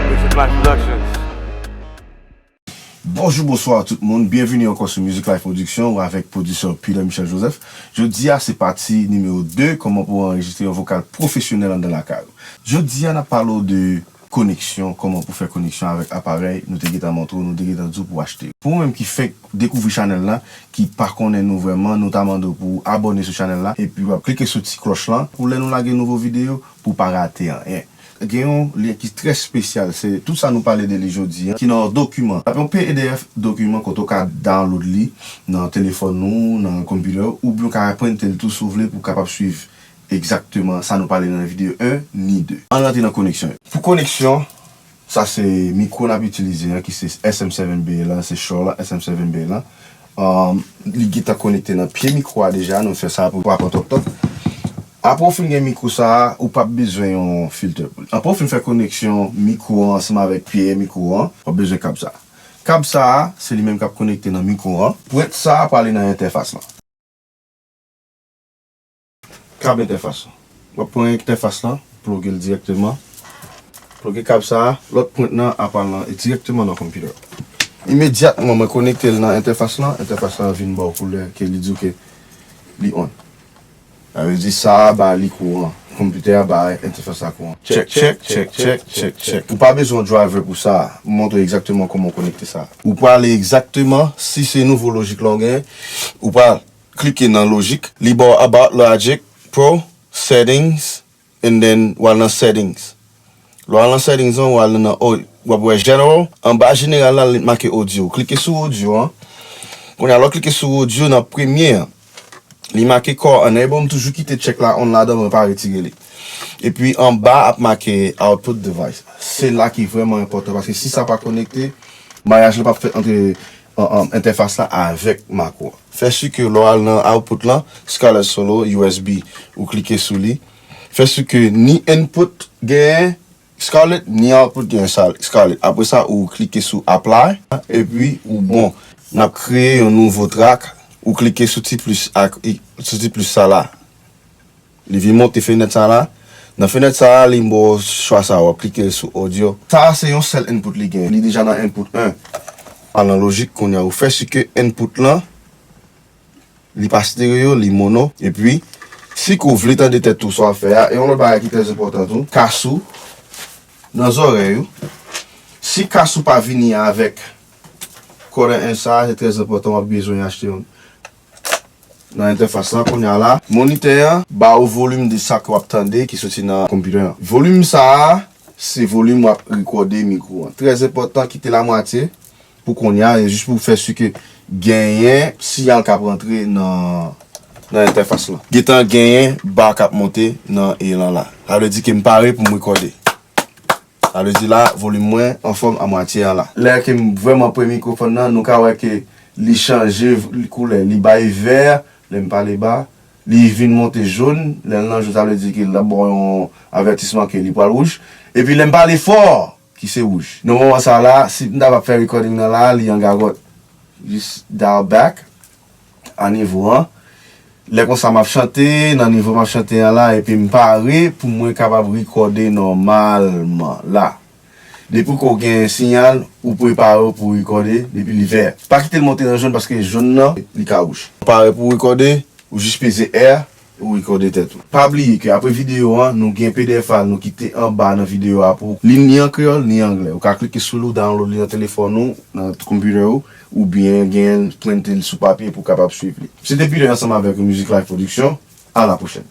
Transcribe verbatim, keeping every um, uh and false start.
Music Life Productions. Bonjou, bonswa tout moun. Byenvini ankò sou Music Life Production ou avèk pwodiktè Peter Michel Joseph. Jodi a se pati nimewo de, kòman pou anrejistre yon vokal pwofesyonèl anndan lakay ou. Jodi a n ap pale w de koneksyon, kòman pou fè koneksyon avèk aparèy nou te gentan montre w, nou te gentan di w pou w achte. Pou ou menm ki fenk dekouvri chanèl la, ki pa konnen nou vrèman, nou ta mande w pou w abòne sou chanèl la, epi w ap klike sou ti klòch lan, pou lè nou lage nouvo videyo, pou w pa rate anyen. Gen yon lyen ki trè espesyal, se tout sa nou pale de li jodi a, ki nan yon dokiman. Ap yon P D F dokiman kote w ka download li nan telefòn ou, nan konpitè ou, oubyen w ka prente l tou si w vle pou w kapab swiv egzakteman sa nou pale nan videyo en ni de. Ann rantre nan koneksyon yo. Pou koneksyon, sa se mikwo n ap itilize an, ki se S M seven B lan, se Shure la, S M seven B lan. Um, li gentan konekte nan pye mikwo a deja, nou fè sa pou pa pran twòp tan. Apre w fin gen mikwo sa a, ou p ap bezwen yon filtè pou li. Apre w fin fè koneksyon mikwo an ansanm avèk pye mikwo an, w ap bezwen kab sa a. Kab sa a, se li menm k ap konekte nan mikwo an. Pwent sa a prale nan entèfas lan. Kab entèfas lan. W ap pran entèfas lan, ploge l dirèkteman. Ploge kab sa a, lòt pwent nan ap al nan, dirèkteman nan konpitè. Imedyatman mwen konekte l nan entèfas lan, entèfas lan vin ba w koulè ke li di w ke li on. Sa vle di sa a ba li kouran. Konpitè a ba entèfas la kouran. Tchèk, tchèk, tchèk, tchèk, tchèk, tchèk. Ou pa bezwen yon driver pou sa a. M montre w egzakteman kòman w konekte sa a. Ou prale egzakteman, si se nouvo lojik la w genyen, ou pral klike nan lojik, li ba w About, Logic Pro, Settings, and then w al nan Settings. Lè w al nan Settings lan, w al nan, w ap wè General. Anba General la, li make Audio. Klike sou Audio an. Kounye a, lè w klike sou Audio nan premye an, li make Call Enable. M toujou kite check la on ladan, mwen pa retire li. Epi anba ap make Output Device. Se la ki vrèman enpòtan, paske si sa pa konekte, mayaj la p ap fèt ant, ant, ant entèfas la avèk makwo. Fè si ke lè w al nan output lan, Scarlett Solo, U S B, ou klike sou li. Fè si ke ni input genyen Scarlett, ni output genyen Scarlett. Apre sa, ou klike sou Apply, epi ou bon. N ap kreye yon nouvo track, ou klike sou ti plis ak, sou ti plis sa la. Li vin monte fenèt sa la. Nan fenèt sa a, li ba w chwa sa a, w ap klike sou Audio. Sa a se yon sèl input li gen. Li deja nan input en. Al nan lojik, kounye a ou fè si ke input lan, li pa stereo, li mono. Epi, si ke w vle tande tèt ou sa w ap fè a, e yon lòt bagay ki trè enpòtan tou, kas ou nan zòrèy ou. Si kas ou pa vini avèk quarter inch sa a, se trè enpòtan, w ap bezwen achte yon. Nan entèfas lan, kounye a la, monitè an ba ou volim de sa ke w ap tande ki soti nan konpitè an. Volim sa a, se volim w ap rekòde mikwo an. Trè enpòtan, kite l a mwatye pou kounye a, e jis pou fè si ke genyen siyal k ap rantre nan, nan entèfas lan. Gentan genyen ba k ap monte nan e lan la. Sa vle di ke m pare pou m rekòde. Sa vle di la, volim mwen anfòm a mwatye an la. Lè ke m vrèman pre mikwofòn nan, nou ka wè ke li chanje v-, koulè. Li bay vè, lè m pale ba, li vin monte jòn. Lè l nan jòn, sa vle di ke l ap ba w yon avètisman ke li pral wouj. Epi lè m pale fò, ki se wouj. Nan moman sa la, si m ta va fè recording nan la, li an gagòt. Jis dial back a nivo an. Lè konsa m ap chante, nan nivo m ap chante an la, epi m pare pou mwen kapab rekòde nòmalman la. Depi ke w gen siyal, ou prepare w pou rekòde, depi li vè. Pa kite l monte nan jòn paske jòn nan, li ka wouj. Pare pou rekòde, ou jis peze R, ou rekòde tèt ou. Pa bliye ke apre videyo an, nou gen P D F a nou kite anba nan videyo a pou li ni an kreyòl, ni anglè. Ou ka klike sou li, ou download li nan telefòn ou, nan konpitè ou, oubyen gen prente l sou papye pou w kapab swiv li. Se te Peter ansanm avèk Music Life Production. À la prochaine.